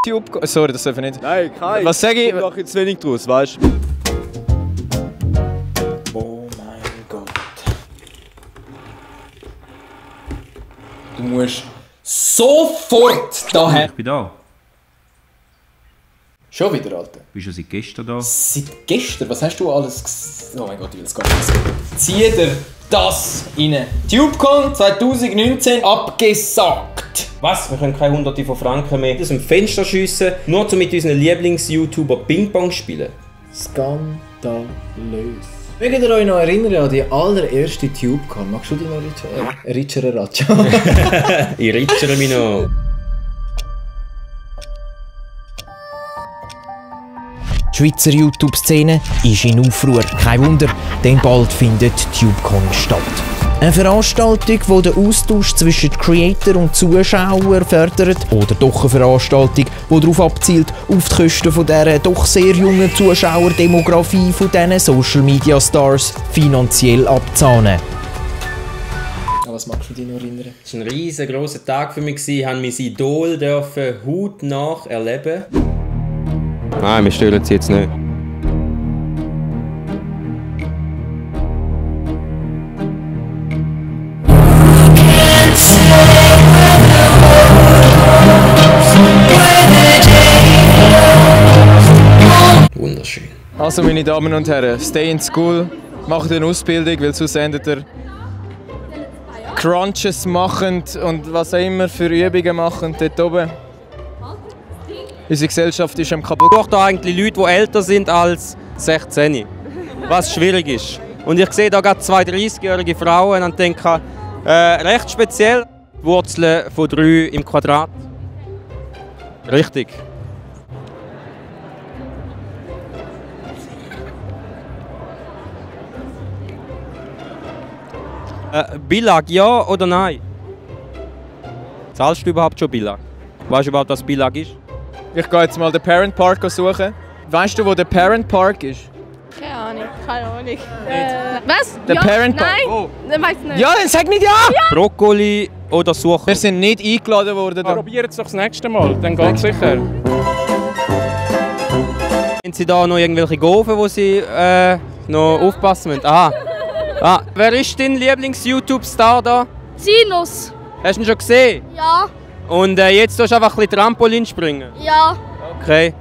Tube. Sorry, das darf ich nicht. Nein, kein. Was sage ich? Ich mache jetzt wenig draus, weißt du? Oh mein Gott. Du musst sofort daher. Ich bin da. Schon wieder, Alter. Bist du seit gestern da? Seit gestern? Was hast du alles gesehen? Oh mein Gott, ich will es gar nicht sehen. Zieh dir das rein. TubeCon 2019 abgesagt. Was? Wir können keine Hunderte von Franken mehr aus dem Fenster schiessen, nur um mit unseren Lieblings-YouTuber Ping-Pong spielen. Skandalös. Mögt ihr euch noch erinnern an die allererste TubeCon? Magst du dich noch Richard Ratscha? Ich ritschere mich noch. Die Schweizer YouTube-Szene ist in Aufruhr. Kein Wunder, denn bald findet TubeCon statt. Eine Veranstaltung, die den Austausch zwischen Creator und Zuschauer fördert, oder doch eine Veranstaltung, die darauf abzielt, auf die Kosten von dieser doch sehr jungen Zuschauerdemografie von diesen Social-Media-Stars finanziell abzahnen. Was magst du dich noch erinnern? Es war ein riesengroßer Tag für mich. Ich durfte mein Idol hautnah erleben. Nein, wir stören sie jetzt nicht. Wunderschön. Also meine Damen und Herren, stay in school, macht eine Ausbildung, weil sonst endet ihr Crunches machend und was auch immer für Übungen machend dort oben. Unsere Gesellschaft ist am kaputt. Ich brauche da eigentlich Leute, die älter sind als 16, was schwierig ist. Und ich sehe da gerade 32-jährige Frauen und denke, recht speziell, Wurzeln von 3 im Quadrat. Richtig. Billag, ja oder nein? Zahlst du überhaupt schon Billag? Weißt du überhaupt, was Billag ist? Ich gehe jetzt mal den Parent Park suchen. Weißt du, wo der Parent Park ist? Keine Ahnung, keine Ahnung. Was? Der ja? Parent Park. Nein, Oh. dann weiss ich nicht. Ja, dann sag nicht ja! Brokkoli oder Suche? Wir sind nicht eingeladen worden. Probiert es doch das nächste Mal, dann geht's sicher. Haben Sie da noch irgendwelche Gofen, wo Sie noch aufpassen müssen? Aha. Ah. Wer ist dein Lieblings-YouTube-Star da? Sinus. Hast du ihn schon gesehen? Ja, Und jetzt tust du einfach ein bisschen Trampolin springen? ja. Okay.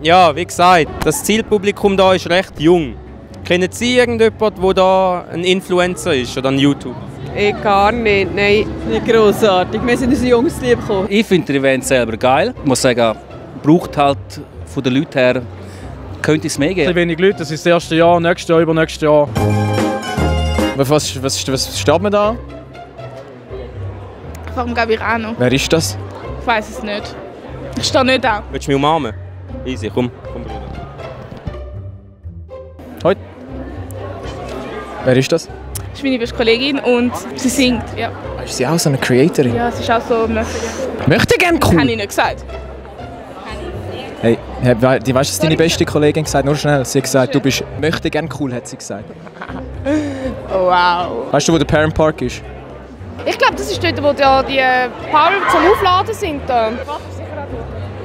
Ja, wie gesagt, das Zielpublikum da ist recht jung. Kennen Sie irgendjemanden, der da ein Influencer ist oder ein YouTuber? Ich gar nicht, nein. Nicht grossartig. Wir sind unser junges Lieb gekommen. Ich finde den Event selber geil. Ich muss sagen, braucht halt von den Leuten her, könnte es mehr geben. Wenig Leute, das ist das erste Jahr, nächstes Jahr, übernächstes Jahr. Was steht man da? Warum Gavirano? Wer ist das? Ich weiß es nicht. Ich stehe nicht da. Willst du mich umarmen? Easy, komm Bruder. Hoi. Wer ist das? Das ist meine beste Kollegin und sie singt. Ja, Ist sie auch so eine Creatorin? ja, sie ist auch so Möchte gerne Habe cool. ich nicht gesagt. Hey, weißt du, was deine beste Kollegin gesagt? Nur schnell. Sie hat gesagt, du bist möchte gerne cool, hat sie gesagt. Oh, wow. Weißt du, wo der Parent Park ist? Ich glaube, das ist dort, wo da die Power zum Aufladen sind. Da.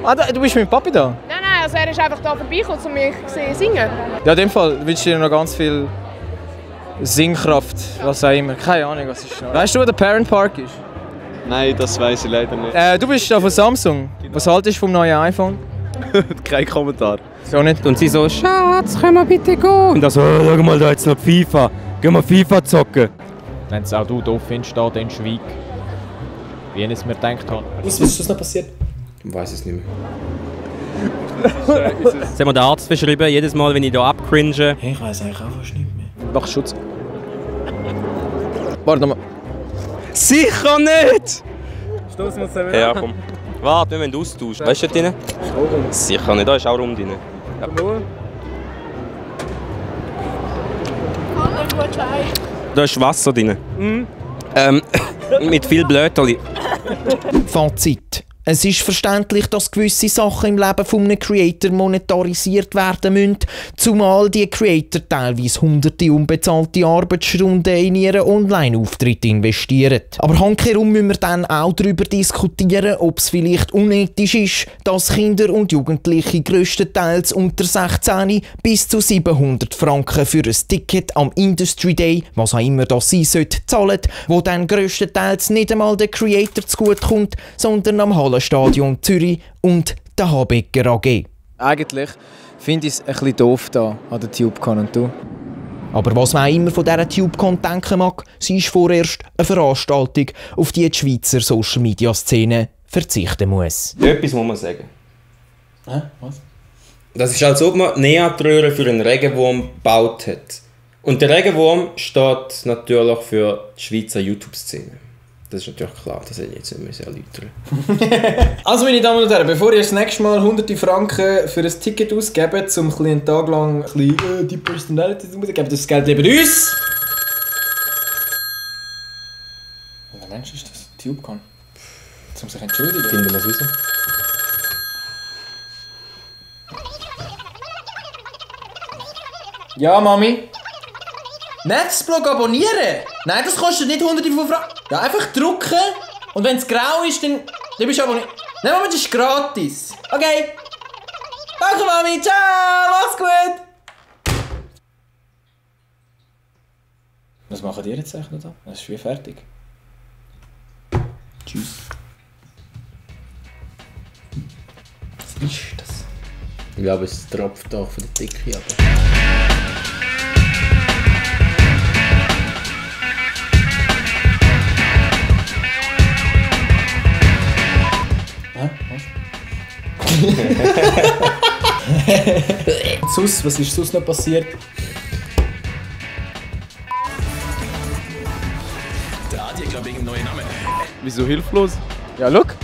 Ah, du bist mit dem Papi da? Nein, nein, also er ist einfach da vorbeigekommen, um mich zu singen. Ja, in dem Fall wünsche ich dir noch ganz viel Singkraft, was auch immer. Keine Ahnung, was ist noch. Weißt du, wo der Parent Park ist? Nein, das weiß ich leider nicht. Du bist da von Samsung. Was haltest du vom neuen iPhone? Kein Kommentar. So nicht. Und sie so, Schatz, können wir bitte gehen? Und dann so, schau mal, da jetzt noch FIFA. Gehen wir FIFA zocken. Wenn es auch du doof findest, dann schweig. Wie ich es mir gedacht habe. Was ist noch passiert? Ich weiß es nicht mehr. Jetzt haben wir den Arzt verschrieben, jedes Mal, wenn ich hier abcringe. Ich weiß eigentlich auch fast nicht mehr. Mach Schutz. Warte mal. Sicher nicht! Stoß muss er Ja, komm. Warte, wir müssen austauschen. Weißt du da drin? Sicher nicht, da ist auch rum drin. Ja. Da ist Wasser drin. Mit viel Blöterli. Fazit. Es ist verständlich, dass gewisse Sachen im Leben von einem Creator monetarisiert werden müssen, zumal die Creator teilweise hunderte unbezahlte Arbeitsstunden in ihren Online-Auftritt investieren. Aber handkehrum müssen wir dann auch darüber diskutieren, ob es vielleicht unethisch ist, dass Kinder und Jugendliche grösstenteils unter 16 bis zu 700 Franken für ein Ticket am Industry Day, was auch immer das sein sollte, zahlen, wo dann grösstenteils nicht einmal der Creator zugutekommt, sondern am Stadion Zürich und der Habecker AG. Eigentlich finde ich es ein bisschen doof da an der TubeCon und du. Aber was man auch immer von dieser TubeCon denken mag, sie ist vorerst eine Veranstaltung, auf die Schweizer Social-Media-Szene verzichten muss. Etwas muss man sagen. Hä? Was? Das ist, als ob man Nährtröhre für einen Regenwurm gebaut hat. Und der Regenwurm steht natürlich für die Schweizer YouTube-Szene. Das ist natürlich klar, das hätte ich jetzt nicht erläutern. Also meine Damen und Herren, bevor ihr das nächste Mal hunderte Franken für ein Ticket ausgebt, um einen Tag lang die Personality zu geben, das Geld lieber uns! Welcher Mensch ist das? TubeCon? Jetzt muss ich entschuldigen. Finden wir es raus. Ja, Mami? Netzblog abonnieren? Nein, das kostet nicht hunderte von Franken. Ja, einfach drücken und wenn es grau ist, dann bist du abonniert. Nein, Mama, das ist gratis. Okay. Danke, Mami. Ciao, mach's gut. Was machen die jetzt eigentlich noch da? Das ist wie fertig. Tschüss. Was ist das? Ich glaube, es tropft auch von der Decke ab. Was ist sonst noch passiert? Wieso hilflos? Ja, look.